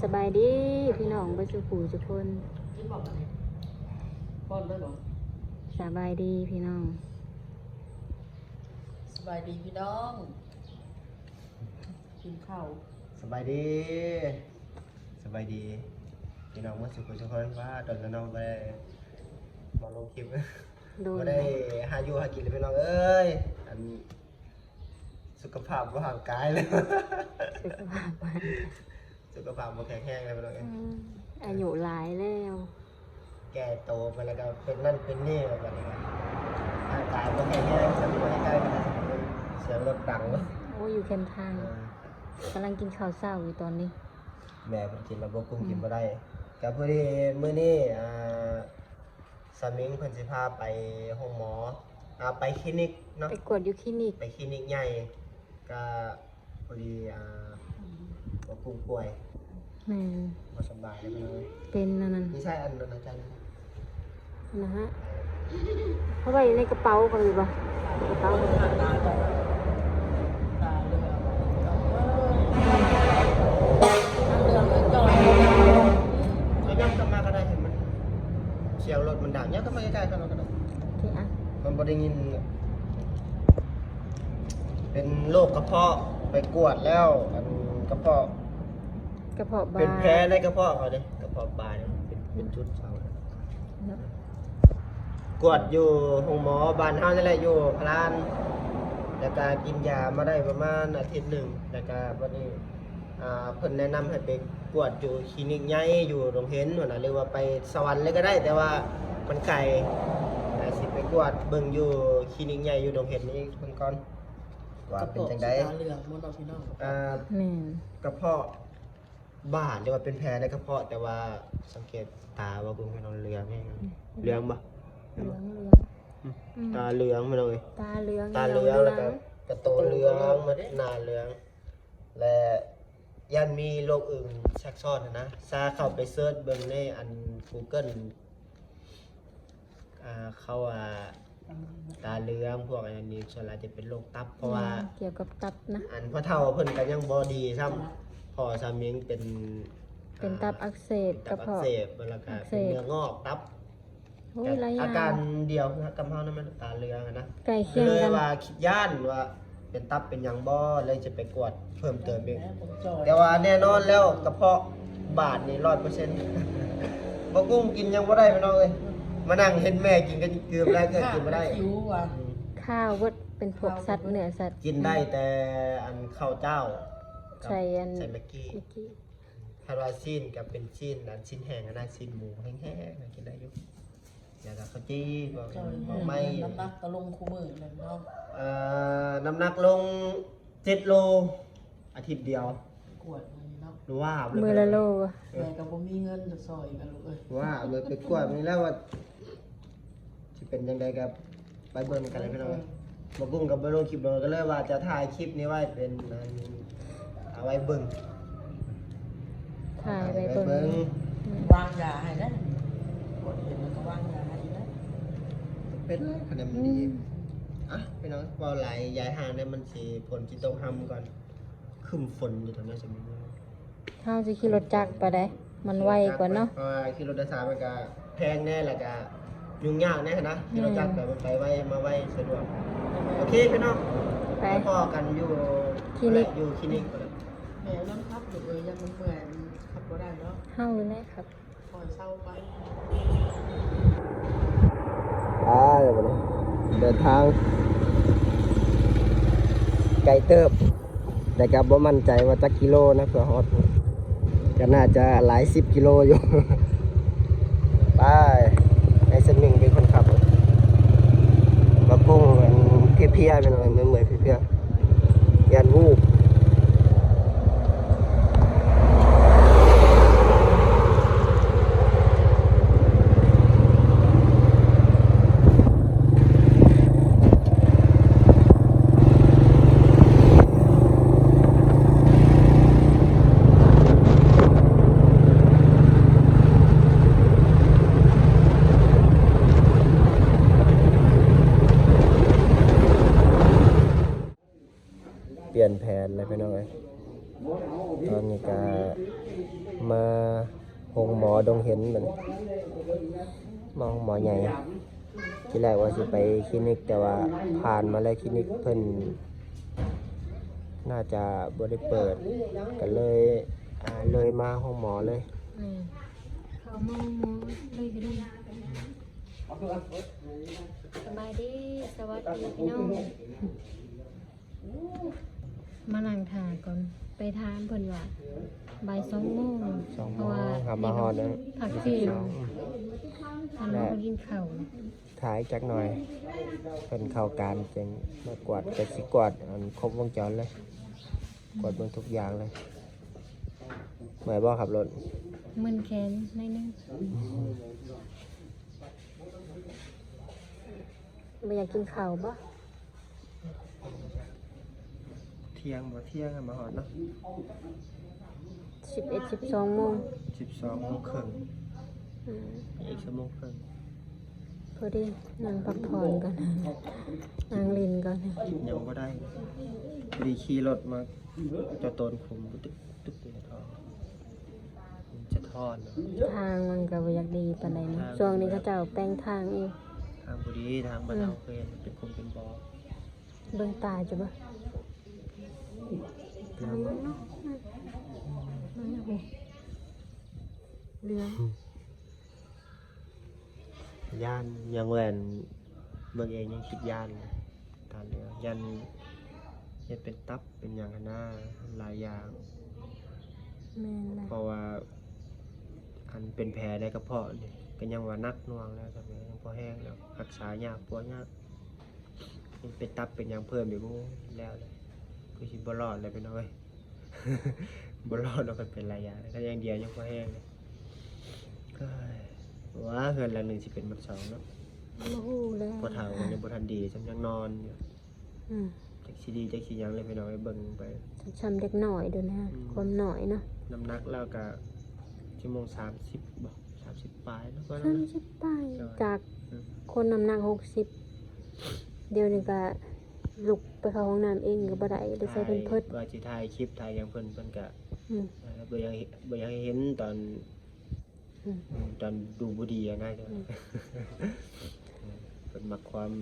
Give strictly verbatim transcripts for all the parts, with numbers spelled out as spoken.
สบายดีพี่น้องเบิดสุขูทุกคน กินบอกกันเลยป้อนได้บอก สบายดีพี่น้อง สบายดีพี่น้อง กินข้าว สบายดี สบายดี พี่น้องเมื่อสุขทุกคนว่าตอนน้องไปมาลงคลิป โดน ก็ได้หาอยู่หากินเลยพี่น้องเอ้ย อันสุขภาพร่างกายเลย สุขภาพมัน สุขภาพบ่แข็งแรงเลยพี่น้องเอ้ย อืมอายุหลายแล้ว แก่โตไปแล้วก็เป็นนั่นเป็นนี่แล้วกันร่างกายบ่แข็งแรงจะไปใกล้กันเสียงรถดังเลย โอ้อยู่แคมทางกำลังกินข้าวเช้าอยู่ตอนนี้ แม่เพิ่นกินแล้วบ่กุ้งกินบ่ได้ก็พอดีมื้อนี้อ่าสามิงเพิ่นสิพาไปโรงหมออ่าไปคลินิกเนาะ ไปกวดอยู่คลินิก ไปคลินิกใหญ่ก็พอดีอ่าบ่กุ้งป่วย แม่น บ่สบายแล้วพี่น้องเอ้ย เป็นนั่นนั่น นี่ใช่อันนั้นอาจารย์ นะฮะเพราะว่าอยู่ในกระเป๋าเขาอยู่ปะกระเป๋า ตาตา ตาเรือ ก็ย่ำกลับมาก็ได้เห็นมันเสียงรถมันดังย่ำกลับมาใกล้ๆกันเราก็ได้ โอเคอ่ะ มันบ่ได้ยิน เป็นโรคกระเพาะไปกวดแล้วอันกระเพาะ กระเพาะบา เป็น ร์ แผลในกระเพาะเขาเด้กระเพาะปลาเนี่ยเป็นเป็นจุดเขา เนาะ กวดอยู่โรงหมอบ้านเฮานี่แหละอยู่พะลานแล้วก็กินยามาได้ประมาณอาทิตย์หนึ่งแล้วก็บัดนี้อ่าเพิ่นแนะนำให้ไปกวดอยู่คลินิกใหญ่อยู่ดงเห็นหั้นนะหรือว่าไปสวรรค์เลยก็ได้ แต่ว่ามันไกลแต่สิไปกวดเบิ่งอยู่คลินิกใหญ่อยู่ดงเห็นนี่เพิ่นก่อนว่าเป็นจังได๋ ตาเหลืองหมดเนาะพี่น้อง อ่า แม่น กระเพาะบาดหรือว่าเป็นแผลในกระเพาะ แต่ว่าสังเกตตาว่าคุณพี่น้องเหลืองแฮงเหลืองบ่ เหลืองเหลือง ตาเหลืองพี่น้องเอ้ย ตาเหลือง ตาเหลืองแล้วก็กระโตเหลืองมาหน้าเหลือง และย่านมีโรคอื่นแทรกซ้อนหั้นนะซาเข้าไปเสิร์ชเบิ่งในอัน Google อ่าเขาว่าตาเหลืองพวกอันนี้ส่วนหลายจะเป็นโรคตับเพราะว่า เกี่ยวกับตับนะ อันพ่อเฒ่าเพิ่นก็ยังบ่ดีซ้ำพ่อสามิงเป็น เป็นตับอักเสบ ตับอักเสบแล้วก็ อักเส เป็น บ เนื้องอกตับ โอ้ยหลายอย่าง อาการเดียวนะกับเฮานั่นมันตาเหลืองอะนะ ใกล้เคียงกัน เลยว่าย่านว่าเป็นตับเป็นหยังบ่เลยจะไปกวดเพิ่มเติมอีก แล้วผมจอย แต่ว่าแน่นอนแล้วกระเพาะบาดนี่ร้อยเปอร์เซ็นต์บ่กุ้งกินยังบ่ได้พี่น้องเอ้ยมานั่งเห็นแม่กินก็เกือบแล้วก็กินบ่ได้ หิวว่ะ ข้าวเวิดเป็นพวกสัตว์เนื้อสัตว์ กินได้แต่อันข้าวเจ้ากับ ใส่อัน ใส่แม็กกี้ เมื่อกี้ ถ้าว่าซีนกับเป็นซีนอันซีนแห้งอะนะซีนหมูแห้งๆกินได้อยู่แล้วก็ข้าวจี่พวก จอย หมกไม้ น้ำหนักก็ลงคู่มือเลยเนาะ เอ่อน้ำหนักลงเจ็ดโลอาทิตย์เดียว กวดมันเนาะ หรือว่า มือละโล แม่ก็บ่มีเงินจะซอยกันลูกเอ้ย ว่าเลยไปกวดนี่แล้วว่าสิเป็นยังไงกับไปเบิ่งกันเลยพี่น้องมากุ้งกับไปลงคลิปเลยก็เลยว่าจะถ่ายคลิปนี้ไว้เป็นอันเอาไว้เบิ่ง ถ่ายไปเบิ่ง วางยาให้นะกดเห็นแล้วก็วางยาให้นะ เป็นไรคะแนนมันดีอ่ะพี่น้องเบาไหลย้ายห่างเนี่ยมันสีฝนที่ต้องทำก่อนขึ้นฝนอยู่ตรงนั้นจะมี เฮาสิขี่รถจักรไปได้ มันไวกว่าเนาะ เพราะว่าขี่รถโดยสารมันก็แพงแน่แล้วก็ยุ่งยากแน่นะขี่รถจักรแต่มันไปไวมาไวสะดวกโอเคพี่น้อง ไป พอกันอยู่ คลินิก อยู่คลินิก แม่นั่งขับอยู่เลยยังมันเมื่อยมันขับบ่ได้เนาะ เฮาอยู่ไหนครับ คอยเศร้าไป อ่าเดี๋ยวนี้เดินทางไกลเติบ แต่ก็บ่มั่นใจว่าจักกิโลนะเพื่อฮอดก็น่าจะหลายสิบกิโลอยู่ ไปให้เส้นหนึ่งเป็นคนขับมาพุ่งกันเพียๆเป็นอะไรเมื่อยๆเพียๆยันวูบ เปลี่ยนแผนเลยพี่น้องเอ้ยตอนนี้ก็ โรงหมอดงเห็นมัน มาโรงหมอใหญ่ ทีแรกว่าสิไปคลินิก แต่ว่าผ่านมาแล้วคลินิกเพิ่น น่าจะบ่ได้เปิด ก็เลย อ่า เลยมาโรงหมอเลย แม่น เขามาโรงหมอเลยก็ได้ สบายดี สวัสดีพี่น้อง มานั่งถ่าก่อน ไปถามเพิ่นว่าบ่ายสองโมง สองโมง เพราะว่า หามาฮอดแล้ว พักเที่ยง สิบสอง อันนั้นก็กินข้าว ถ่ายจักหน่อย เพิ่นเข้าการจังมากวด ก็สิกวดอันครบวงจรเลย กวดเบิ่งทุกอย่างเลย เมื่อยบ่ขับรถ มึนแขนหน่อยนึง บ่อยากกินข้าวบ่ เที่ยงบ่ เที่ยงอะมาฮอดเนาะ สิบเอ็ด สิบสองโมง สิบสองโมงครึ่ง อืม อีกชั่วโมงครึ่ง พอดีนั่งพักผ่อนก่อน นั่งเล่นก่อน ยังบ่ได้ พอดีขี่รถมา เจ้าโตนคุมตึกตึกอยู่ในท้อง มันจะทอนเนาะ ทางมันก็บ่อยากดีปานใดเนาะ ทาง ช่วงนี้เขาเจ้าแปลงทางอีก ทางบ่ดี ทางบ้านเฮา อืม เคยเห็นเป็นคุมเป็นบ่อ เบิ่งตาจ้ะบ่ ทางมันเนาะ อืม มันเนาะ เหลือง ย่านยังแหวน เบิ่งเองยังคิดย่านเลย การเลือกย่านเฮ็ดเป็นตับเป็นหยังหั้นนะ หลายอย่าง แม่นแหละ เพราะว่า อันเป็นแผลในกระเพาะนี่ก็ยังว่าหนักหน่วงแล้ว แต่ว่ายังพอแฮงแล้ว รักษายาก ปวดยาก ยังเป็นตับเป็นหยังเพิ่มอีก โอ้ย แล้วเลย คือสิบ่รอดแล้วพี่น้องเอ้ย บ่รอดแล้ว คันเป็นหลายอย่าง ถ้าอย่างเดียวยังพอแฮงเลย เฮ้ย ว่าเฮือนหลังหนึ่งสิเป็นหมดสองเนาะ บ่ฮู้แล้ว พ่อเฒ่ายังบ่ทันดี ซ้ำยังนอนอยู่ อืม จักสิดีจักสิหยังเลยพี่น้องเอ้ย เบิ่งไป ซ้ำเด็กน้อยเด้อนะ อืม ความน้อยเนาะ น้ำหนักแล้วก็ชั่วโมงสามสิบบ่ สามสิบปลายเนาะ สามสิบปลาย จาก อืม คนน้ำหนักหกสิบ เดี๋ยวนี้ก็ลุกไปเข้าห้องน้ำเองก็บ่ได้ ได้ใส่แพมเพิร์ส ว่าสิถ่ายคลิปถ่ายหยังเพิ่น เพิ่นก็ อืม เอ่อ บ่อยากเห็น บ่อยากให้เห็นตอน อืม ตอนดูบ่ดีอะนะ อืม เพิ่นมักความ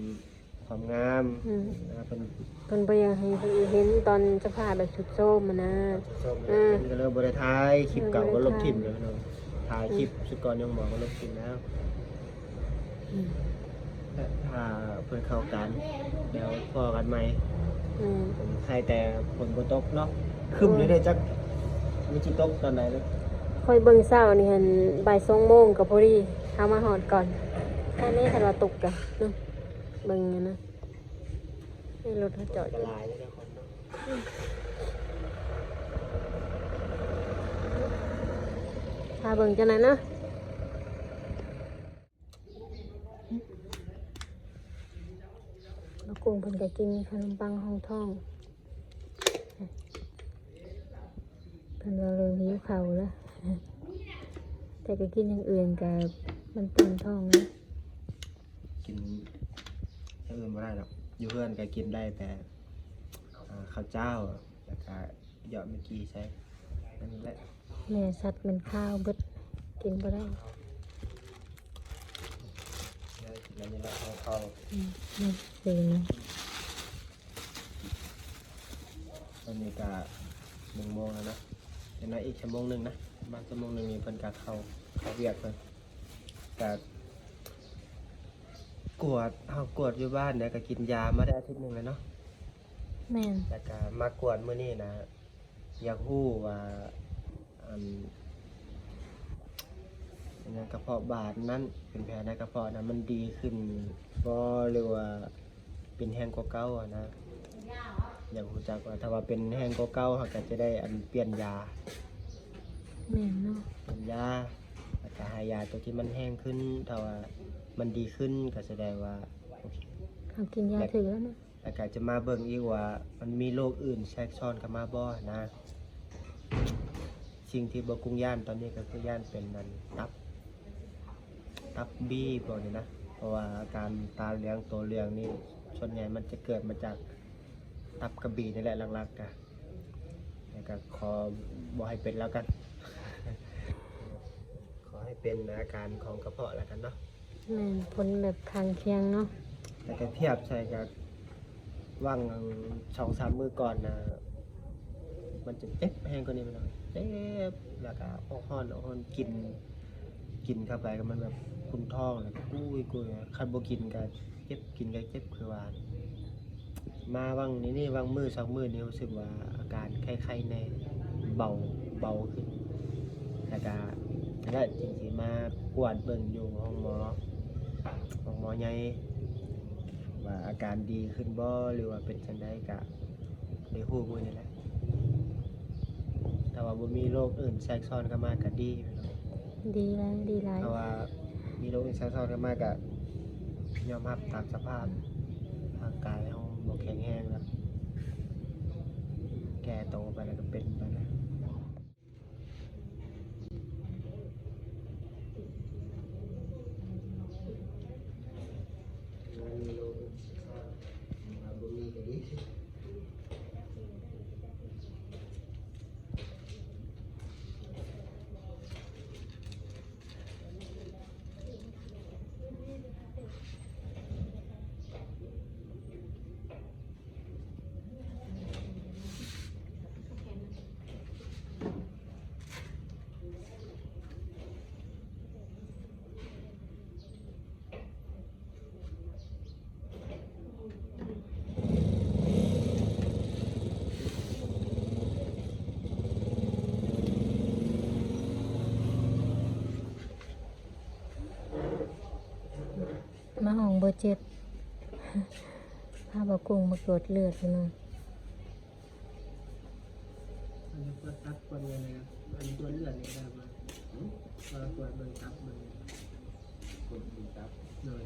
ความงาม อืม นะ เพิ่น เพิ่นบ่อยากให้เห็นตอนสภาพแบบทรุดโทรมอะนะ ตอนทรุดโทรม อืม เพิ่นก็เลยบ่ได้ถ่ายคลิปเก่า เออ ก็ลบถิ่มเลยพี่น้อง ถ่ายคลิป อืม ชุดก่อนยังบอกว่าลบถิ่มแล้ว อืม และถ้าเพิ่นเข้ากัน เดี๋ยวพ้อกันใหม่ อืม ผมไทยแต่ฝนบ่ตกเนาะ ครึ้มอยู่เด้อ จักมันสิตกตอนไหนเด้อ ข้อยเบิ่งเช้านี่หั่นบ่ายสองโมงก็พอดี เฮามาฮอดก่อน แค่นี้คันว่าตกกะเนาะ เบิ่งอันนะ นี่รถเขาจอดอยู่ ก็หลายแล้วเด้อคนเนาะ ถ้าเบิ่งจังได๋เนาะ บ่าวกุ้งเพิ่นก็กินขนมปังห้องท้อง เพิ่นว่าเริ่มหิวข้าวแล้ว แต่ก็กินอย่างอื่นก็มันเต็มท้องนะ กินอย่างอื่นบ่ได้ดอก อยู่เฮือนก็กินได้แต่ อ่า ข้าวเจ้า แล้วก็เหยาะแม็กกี้ใส่ นั่นแหละ แม่สัตว์มันคาวเบิด กินบ่ได้ แล้วกินอันนี้แล้วเอาเข้า อืม นี่สีนะ ตอนนี้ก็หนึ่งโมงแล้วนะ เดี๋ยวนะ อีกชั่วโมงหนึ่งนะ ประมาณชั่วโมงหนึ่งนี่เพิ่นก็เข้า เข้าเวียกเพิ่น ก็กวด เฮากวดอยู่บ้านเนี่ย ก็กินยามาได้อาทิตย์หนึ่งแล้วเนาะ แม่น แล้วก็มากวดมื้อนี้นะ อยากฮู้ว่า อัน อันนั้นกระเพาะบาดนั้น เป็นแผลในกระเพาะนะ มันดีขึ้นบ่ หรือว่าเป็นแฮงกว่าเก่าอะนะ อยากฮู้จักว่าถ้าว่าเป็นแฮงกว่าเก่า เฮาก็จะได้อันเปลี่ยนยา แม่นเนาะ เปลี่ยนยา แล้วก็ให้ยาตัวที่มันแฮงขึ้น ถ้าว่ามันดีขึ้นก็แสดงว่า เฮากินยาถืกแล้วเนาะ แล้วก็จะมาเบิ่งอีกว่ามันมีโรคอื่นแทรกซ้อนเข้ามาบ่นะ สิ่งที่บ่าวกุ้งย้านตอนนี้ก็คือย่านเป็นอันตับ ตับบีบบ่นี่นะ เพราะว่าอาการตาเหลืองตัวเหลืองนี่ส่วนใหญ่มันจะเกิดมาจากตับกับบีนี่แหละหลักๆ กะ แล้วก็ขอบ่ให้เป็นแล้วกัน เป็นอาการของกระเพาะแล้วกันเนาะ แม่น ผลแบบข้างเคียงเนาะ แต่ก็เทียบใส่กับ ว่างสองสามมื้อก่อนนะ มันจะเจ็บแฮงกว่านี้ไปหน่อย เจ็บ แล้วก็ออกฮ้อน ออกฮ้อน กิน กินเข้าไปก็มันแบบกุนท้อง แล้วก็กุยกุย คันบ่กินก็เจ็บ กินก็เจ็บ คือว่า มาว่างนี้ นี่ ว่างมื้อสองมื้อนี้ รู้สึกว่าอาการไข้ๆแน่ เบา เบาขึ้น แล้วก็ นั่นแหละ จริงๆ มากวดเบิ่งอยู่ห้องหมอ ห้องหมอใหญ่ ว่าอาการดีขึ้นบ่ หรือว่าเป็นจั่งใด ก็ได้ฮู้มื้อนี้แหละ ถ้าว่าบ่มีโรคอื่นแทรกซ้อนเข้ามาก็ดี ดีแล้ว ดีหลาย เพราะว่ามีโรคอื่นแทรกซ้อนเข้ามาก็ยอมรับตามสภาพ ร่างกายเฮาบ่แข็งแรงแล้ว แก่โตไปแล้วก็เป็นไปแล้ว มาห้องเบอร์เจ็ด พาบ่าวกุ้งมากวดเลือดพี่น้อง อันนี้กวดตับกวดเลือดเลยครับ อันนี้กวดเลือดเลยครับ หืม ว่ากวดเบิ่งตับเบิ่ง กวดเบิ่งตับ โดย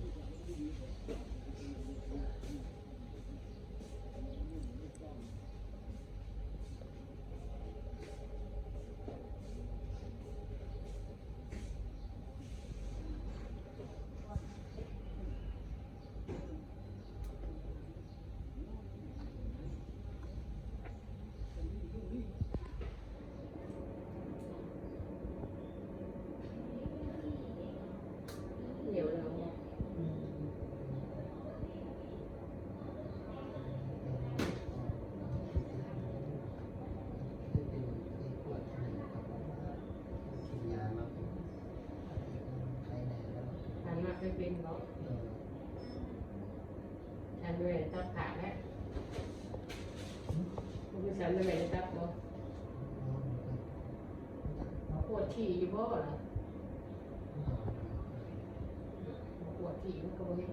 อันนั้นไปเป็นบ่ ฉันไม่ได้ตับขาดแล้ว คุณสันไม่ได้ตับบ่ ปวดฉี่อยู่บ่ล่ะ ปวดฉี่มันก็บ่เห็น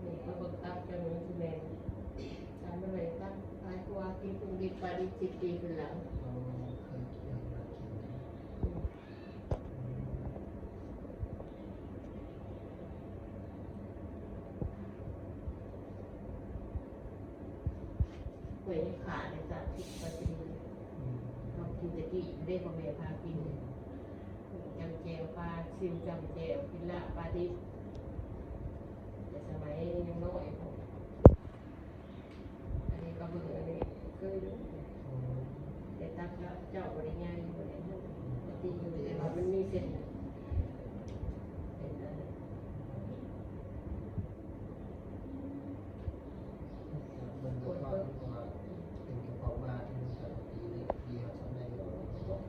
นี่ก็เบิ่งตับจังเลยสิแม่น ฉันไม่ได้ตับ หลายกว่ากินกุ้งดิบปลาดิบสิบปีขึ้นหลัง หวยขาดเลยจ้ะ สิบกว่าปี อืม เรากินแต่กี้ได้พ่อแม่พากิน จำแจ่วปลาซิว จำแจ่วกินละปลาดิบ แต่สมัยยังน้อย อันนี้ก็เบิ่ง อันนี้เคยดู อืม แต่ตับเจ้าบ่ได้ใหญ่ บ่ได้นั่น ปกติอยู่ แต่ว่ามันมีเส้น เส้นนั้น เบิ่งกระเพาะ เพราะว่าเป็นกระเพาะบาด มันก็ดีเลย ดีกว่าสมัยก่อน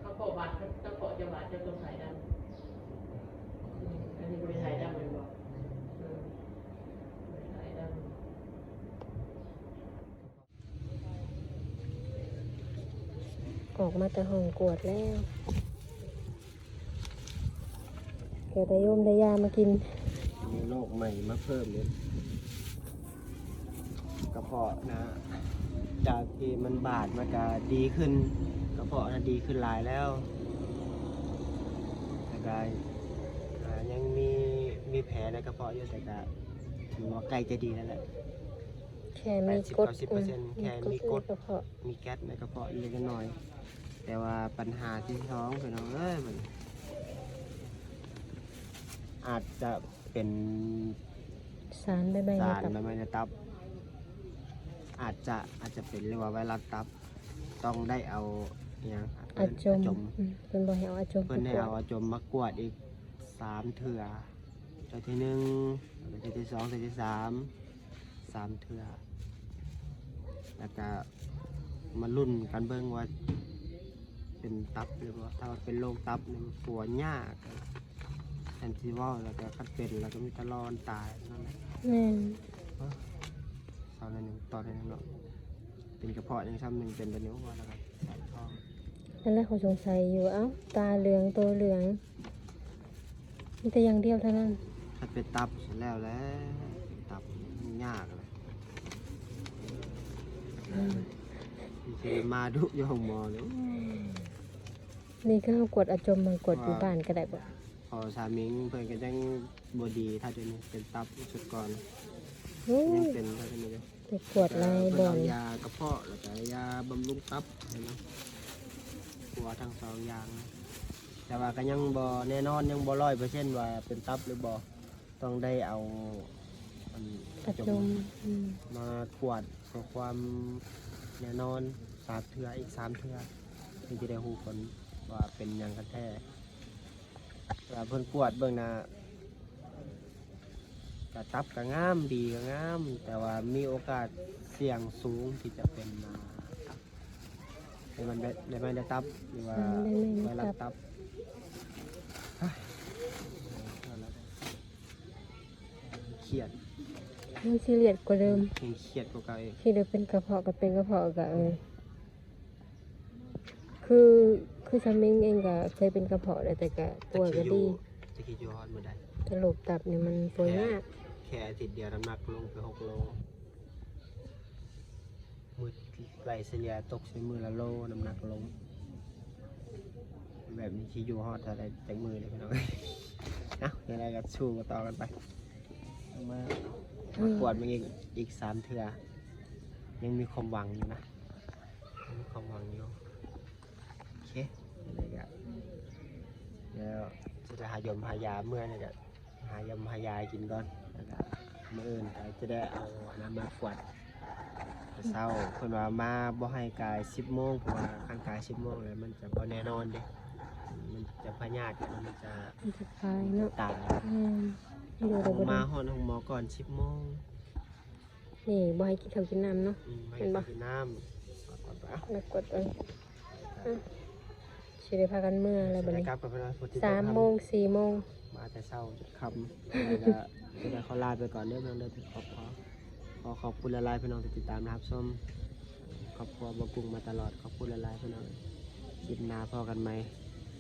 กระเพาะบาด กระเพาะจะบาด จะต้องถ่ายดำ อันนี้บ่ได้ถ่ายดำเลยบ่ เออ บ่ได้ถ่ายดำ ออกมาแต่ห้องกวดแล้ว เดี๋ยวได้โยมได้ยามากิน มีโรคใหม่มาเพิ่มอีก กระเพาะนะ จากที่มันบาดมันก็ดีขึ้น กระเพาะนะดีขึ้นหลายแล้ว แล้วก็ อ่า ยังมี มีแผลในกระเพาะอยู่ แต่ก็ถือว่าใกล้จะดีแล้วแหละ แค่มีกรด แปดสิบเก้าสิบเปอร์เซ็นต์ อืม แค่มีกรด มีกรดในกระเพาะ มีแก๊สในกระเพาะเล็กน้อย แต่ว่าปัญหาที่ท้องพี่น้องเอ้ย มัน อาจจะเป็น สารใบไม้ใน สาร ตับ ใบไม้ในตับ อาจจะ อาจจะเป็นเรียกว่าไวรัสตับ ต้องได้เอา อิหยัง อาจม อาจม อืม เพิ่นบ่ให้เอาอาจม เพิ่นให้ ไปกวด เอาอาจมมากวดอีกสามเทื่อ เทื่อที่หนึ่ง เทื่อที่สอง เทื่อที่สาม สามเทื่อ แล้วก็มาลุ้นกันเบิ่งว่าเป็นตับหรือบ่ ถ้าว่าเป็นโรคตับนี่มันกวดยาก แทนที่เว้าแล้วก็คันเป็นแล้วก็มีแต่รอตายนั่นแหละ แม่น เอ้อ เศร้าหน่อยหนึ่ง ตอนนี้เนาะ เป็นกระเพาะยังซ้ำหนึ่ง เป็นแบบนี้ โอ้ แล้วก็แสบท้อง นั่นแหละเขาสงสัยอยู่ เอ้า ตาเหลือง ตัวเหลือง มีแต่อย่างเดียวเท่านั้น ถ้าเป็นตับเสร็จแล้วแหละ เป็นตับมันยากเลย อืม มีเคยมาดุอยู่ห้องหมอเลย นี่คือเขากวดอาจม มากวดอยู่บ้านก็ได้บ่ พอสามีเพิ่นก็ยังบ่ดี ถ้าเดี๋ยวนี้เป็นตับสุดก่อน โอ้ ยังเป็น ถ้าเดี๋ยวนี้ ไปกวดหลาย เพิ่น บ่อน เอายากระเพาะ แล้วก็ยาบำรุงตับให้เนาะ กวดทั้งสองอย่าง แต่ว่าก็ยังบ่แน่นอน ยังบ่ร้อยเปอร์เซ็นต์ว่าเป็นตับหรือบ่ ต้องได้เอาอัน อาจม อาจม อืม มากวดเพื่อความแน่นอน สามเทื่อ อีกสามเทื่อ ถึงจะได้รู้ผลว่าเป็นหยังกันแท้ เวลาเพิ่นกวดเบิ่งนะ กะตับกะงาม บีกะงาม แต่ว่ามีโอกาสเสี่ยงสูงที่จะเป็น อ่า ในมันได้ ในมันได้ตับ หรือว่า อืม ในมันได้ตับ ไวรัสตับ เฮ้ย เครียด มันซีเรียสกว่าเดิม ยังเครียดกว่าเก่าอีก ที่เดิมเป็นกระเพาะก็เป็นกระเพาะก็ เออ คือ คือสามีเองก็เคยเป็นกระเพาะแล้ว แต่ก็ปวดก็ดี จะคิดอยู่ฮอดมื้อใด แต่โรคตับนี่มันปวดยาก แค่ แค่อาทิตย์เดียวน้ำหนักลงไปหกโล มื้อไล่เฉลี่ยตกใส่มื้อละโล น้ำหนักลง แบบนี้สิอยู่ฮอดเท่าใดจักมื้อเด้อพี่น้อง เอ้า ยังไงก็สู้กันต่อกันไป มา อืม มากวดมันอีก อีกสามเทื่อ ยังมีความหวังอยู่นะ ยังมีความหวังอยู่ โอเค ยังไงก็ แล้วจะหายมหายาเมื่อนี่ก็ หายมหายากินก่อน แล้วก็มื้ออื่นก็จะได้เอาอันนั้นมากวด แต่เช้า เพิ่นว่ามาบ่ให้กายสิบโมง เพราะว่าคันกายสิบโมงแล้วมันจะบ่แน่นอนเด้ มันจะพยาธิ มันจะ มันจะตายเนาะ ตาย อืม อยู่ได้บ่โดน มาฮอดห้องหมอก่อนสิบโมง นี่บ่ให้กินข้าวกินน้ำเนาะ อืม บ่ให้ แม่นบ่ กินข้าวกินน้ำ มากวดเบิ่ง อ่ะ สิได้พากันเมือแล้วบัดนี้ สิได้กลับกันไปนอนพุ้นที่ สามโมง สี่โมง มาแต่เช้าจนค่ำ แล้วก็จะได้ขอลาไปก่อนเด้อพี่น้องเด้อ ขอบ ขอ ขอขอบคุณหลายๆพี่น้องที่ติดตามนะครับชม ครอบครัวบ่าวกุ้งมาตลอด ขอบคุณหลายๆพี่น้อง คลิปหน้าพ้อกันใหม่